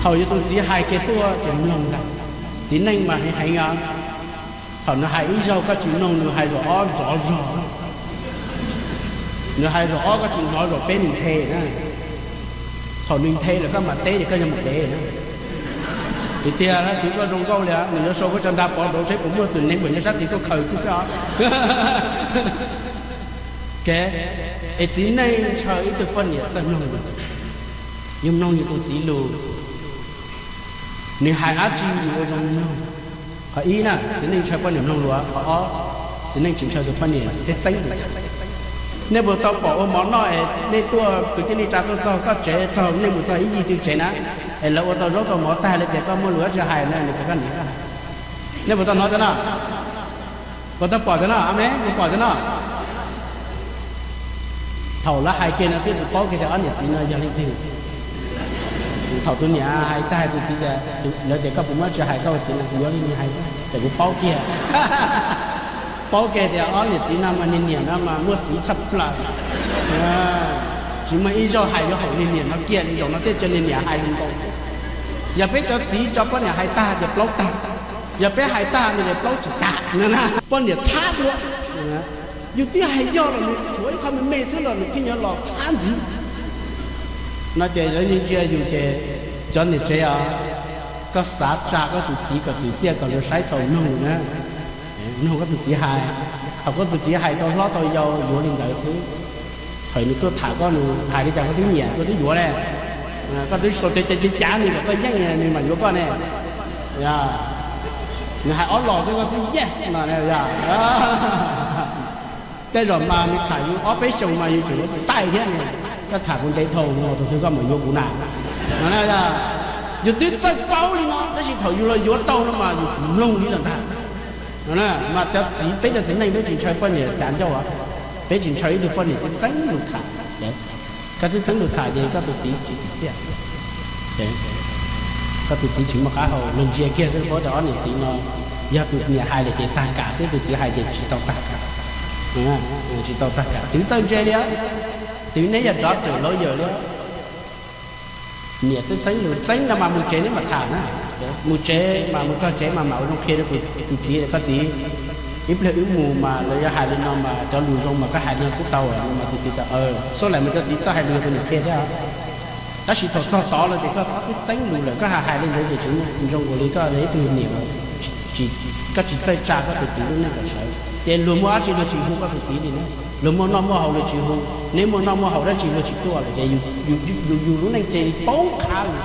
Thaum yus tus txiv hais kiag tuaj ces mloog ntag. Txiv neej mas heev heev os. Thaum nws hais ib zaug koj tsis mloog, nws hais zaum ob nrov zog. Nws hais zaum ob koj tsis hnov, zaum peb nws nthe na. Thaum nws nthe lawm koj mam teb ces koj yog mus dev na. Tiag tiag, twv koj zoo nkauj li, nws yuav sau koj tso nrag pov nraud seb puas muaj tus neeg puas nyob sab tid tuaj khaws thiab xwb os. Es txiv neej ntshaw ib tug poj niam txawj mloog yus. Yus mloog yus tus txiv lus, nws hais dab tsi yus ua zoo mloog. Qhov ib na, txiv neej ntshaw poj niam mloog lus. Qhov ob, txiv neej tsis ntshaw tus poj niam txeeb txeeb lus. Nej puas tau pom ua mov noj es nej tuaj kwv tij neej tsa tuaj txog koj tsev, txog nej mus txog ib yig twg tsev na, es lawv ua tau zaub tau mov tag li tias koj muaj lus dab tsi hais no nws tias koj niam koj hais. Nej puas tau hnov tias no? Puas tau pom tias no? Amees, puas pom tias no? Thaum lawv hais kiag no xwb kuv paub kiag tias ob niam txiv no yog leej twg. Thaum tus niam hais tag hais tus txiv tias, lawv tias koj puas muaj dab tsi hais koj ua txiv no, kuv yuav li nws hais xwb ces kuv paub kiag. Paub kiag tias ob niam txiv no mas niag niam no mas muaj xiv tshaj plaws. Tsis muaj ib zaug hais yuav haum niag niam no kiag li, zaum no thiaj tso niag niam hais li nkaus. Yog peb cov txiv tso poj niam hais tag ces plaub tag, yog peb hais tag no ces plaub tsis tag. Poj niam txhab dua. Yus twb hais yog los nws tshuav ib qho me me xwb los nws kuj yuav los txhab ntxiv. No ces lawv yeej ntsia yus ces cov niam tsev os, koj xav tsa koj tus txiv kom txim txiaj kom luag saib tau mloog na. Mloog koj tus txiv hais. Thaum koj tus txiv hais tau hlob tau yau yuav li ntawd xwb. Thaum nws tuaj tham koj nws hais li cas koj twb nyiam koj twb yuav ne. Koj twb sau cav cav cav nws kom koj yeej nws mam yuav koj ne. Nws hais ob los xwb koj twb yes mas. Tej zaum mas nws tham yus ob peb xyoos mas yus tseem yuav tus taij thiab ne. Koj tham kuv ntev dhau no tus twg koj mam yuav kuv na. Yus twb txawj paub li no tab sis thaum yus los yuav tau no mas yus tsis mloog li lawm ntag. Mas cov txiv, peb cov txiv neej peb tsis ntshaw poj niam cav ncauj, peb tsis ntshaw ib tug poj niam txeeb txeeb lus tham. Koj txeeb txeeb lus tham ces koj tus txiv tsis txim txiaj. Koj tus txiv tsis muaj qab hau, luag ntsia kiag xwb paub tias ob niam txiv no yog tus niam hais lawm ces tag kam xwb, tus txiv hais ces tsis tau tag kam. Tsis tau tag kam, twv txawj ntse li. Twv neb yog doctor lawyer li. Niam txeeb txeeb lus txeeb no mas mus tsev neb mam tham na. Mus tsev mas mus txog tsev mas mam ua zoo qhia rau tus txiv tias koj txiv, ib pliag wb mus mas lawv yuav hais li no mas cov lus zoo mas koj hais no xwb tau mas. Tus txiv tias, xub lawm mas cov txiv txawj hais lus tus niam qhia thiab. Tab sis thaum txog tod lawm ces koj txhob twb txeeb lus lawm, koj hais hais li ntawd ces tsis zoo nkaus li koj yog ib tug niam, koj tsis txawj tsa koj tus txiv lub neej kom sawv. Ces luag muaj dab tsi luag tsis hu koj tus txiv li na, luag muaj noj muaj haus luag tsis hu, neb muaj noj muaj haus dab tsi luag tsis tuaj lawm ces yus, yus lub neej cia li poob qab li.